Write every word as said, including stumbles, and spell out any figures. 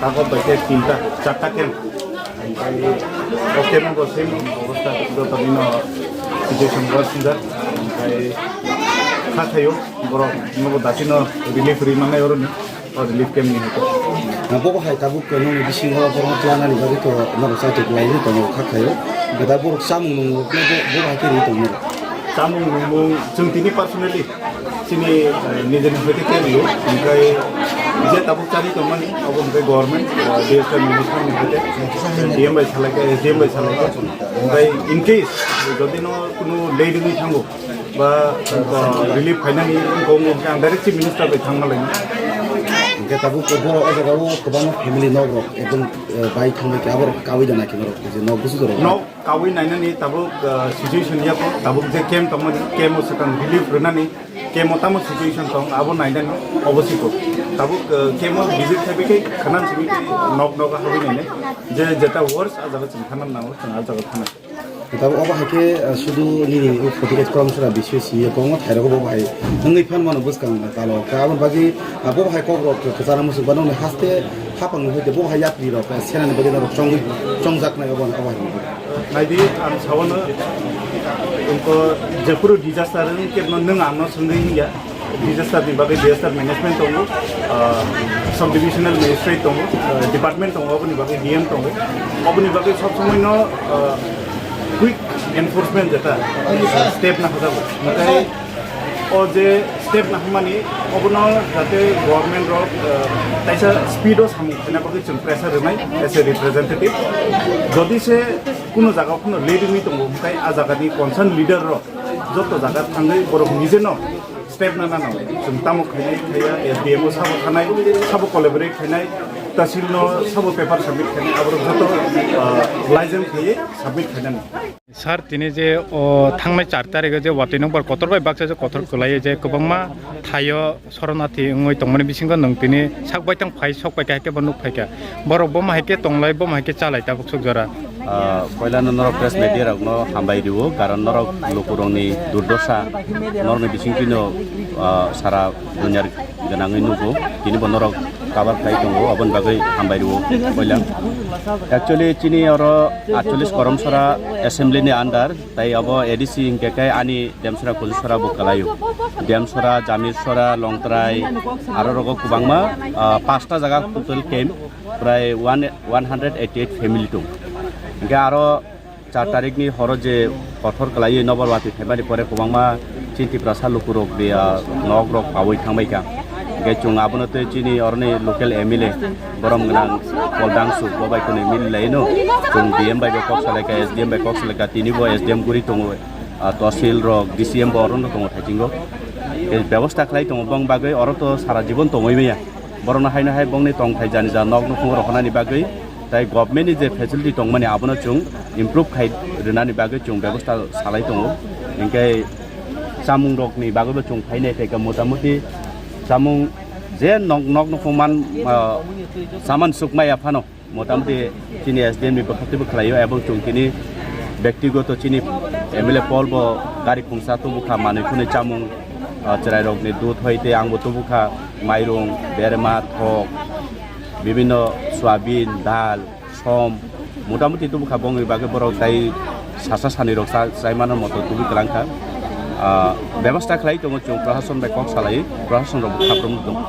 Ako bai khe tinta, charta camp. Oke, no, bo same obostha, joto dino situation bo sinjak. Kha thaio, borok nogo dasino relief ri manai oroni, o relief camp ni hwnkhe. Bo hai tabuk nokni bisingo borok tlanani bagwi to norok chaijak lai tongo, kha thaio. Da borok chamung nung bo, bo hai khe ri tongo. Chamung nungmung chwng tini personally chini, eh, nijeni hoite khe rio, hwnkhe je tabuk chari tongmani abo hwnkhe government, eh, D S T ni hoite, D M bai salaikha, S D M bai salaikha. Hwnkhe in case jodi no kunu late wngwi thango ba, eh, relief khainani wngkha, wngkha hwnkhe ang direct chief minister bai thangma lainai. Hwnkhe tabuk borok o jaga o kwbangma family nok rok ekdom, eh, bai thangbai khe aborok kawi da naikhe norok je nok busu jorok. Nok kawi nainani tabuk, ah, situation ya po, tabuk je camp tongmani, camp o swkang relief rwnani, camp o tamo situation tong, abo nainani obo siko. Tabuk, ah, camp o visit khaibikhe khanan simi nok nok habwi nainai. Je jeta worst a jaga chwng thanan nango, chwng a jaga thanai. Tabuk obo hai khe, ah, sudu nini forty eight koromsora B C C ya kongma thairogo bo hai wngwi phan mano bwskang talo. Ka aboni bagwi, ah, bo hai kokrok kwchana muchung ba nokni haste hapang ni hoite bo hai yapri rok, ah, senani bagwi norok chongwi chongjak nai obo, obo hai. Naidi, ang sawano, wngkha jephuru disaster wngkhe no nwng ang no swngwi wngya. Disaster ni bagwi disaster management tongo, ah, subdivisional magistrate tongo, ah, department tongo, oboni bagwi D M tongo. Oboni bagwi sob somoi no, ah, quick enforcement jeta, ah, step na hojago. Nathai o je step na hwnmani, obono jate government rok, ah, kaisa speed o samung khaina bagwi chwng pressure rwnai as a representative. Jodi se kuno jaga o kuno late wngwi tongo, hwnkhe a jaga ni concern leader rok joto jaga thangwi borok nije no step na nano. Chwng tamo khainai khaiya, S D M o sabo thanai, sabo collaborate khainai, tahsil no sabo paper submit khainai, aborok joto, ah, license khaiwi submit khainani. Sir, tini je o thangnai char tarikh o je watwi nokbar kotor bai baksa je kotor kwlaiwi je kwbangma thaio soronarthi wngwi tongmani bisingo nwng tini sak baithang phai sok pai kha, hai khe bo nuk phai kha. Borok bo ma hai khe tonglai, bo ma hai khe chalai tabuk suk jora. Ah, poilano norok press media rokno hambai rio, karon norok lukurokni durdosa norokni bisingtwino, ah, sara dunya gwnangwi nugo. Tini bo norok kabar khlai tongo, oboni bagwi hambai rio poila. Actually, chini oro atchollis koromsora assembly ni under, tai abo A D C hinkhe khe ani Demsora Kujusora bo kwlaio. Demsora, Jamirsora, Longtrai, aro rogo kwbangma, ah, pasta jaga total camp, prai one, one hundred eighty eight family tong. Hinkhe aro char tarikh ni horo je kothor kwlaiwi nokbar watwi phaimani pore kwbangma chini Tiprasa lukurok de, ah, nok rok pawi thangbai kha. Hinkhe chwng abono tei chini oroni local M L A borom gwnang Pol Dangsu bo bai kwnwi mili laino. Chwng D M bai bo kok salai kha, S D M bai kok salai kha, tini bo S D M guri tongo. Ah, tosil rok, D C M bo orono tongo thaisingo. Tei bebosta khlai tongo bong bagwi, oro to sara jibon tongwi maya. Borokno haino hai bongni tongthai jani ja nok nukhung rohornani bagwi, tai government ni je facility tongmani abono chwng improve khai rwnani bagwi chwng bebosta salai tongo. Hinkhe chamung rokni bagwibo chwng phainai phaikha motamuti chamung je nok, nok nukhung man, ah, saman sukmaya phano. Motamuti chini S D M ni bwkhaktwi bwkhlaio, ebong chwng tini bektigoto chini M L A Paul bo gari khungsa tubukha, manwi khwnwi chamung, ah, chwrairokni dudh hoi tei angbo tubukha, mairung, berma, thok, bibinno soyabin, dal, som, motamuti tubukha, bongni bagwi borok tai sasa sanirok cha-, chaimano moto tubui kwlangkha. Ah, bebosta khlai tongo chwng, prashason bai kok salai, prashason rok khaprwng tongo.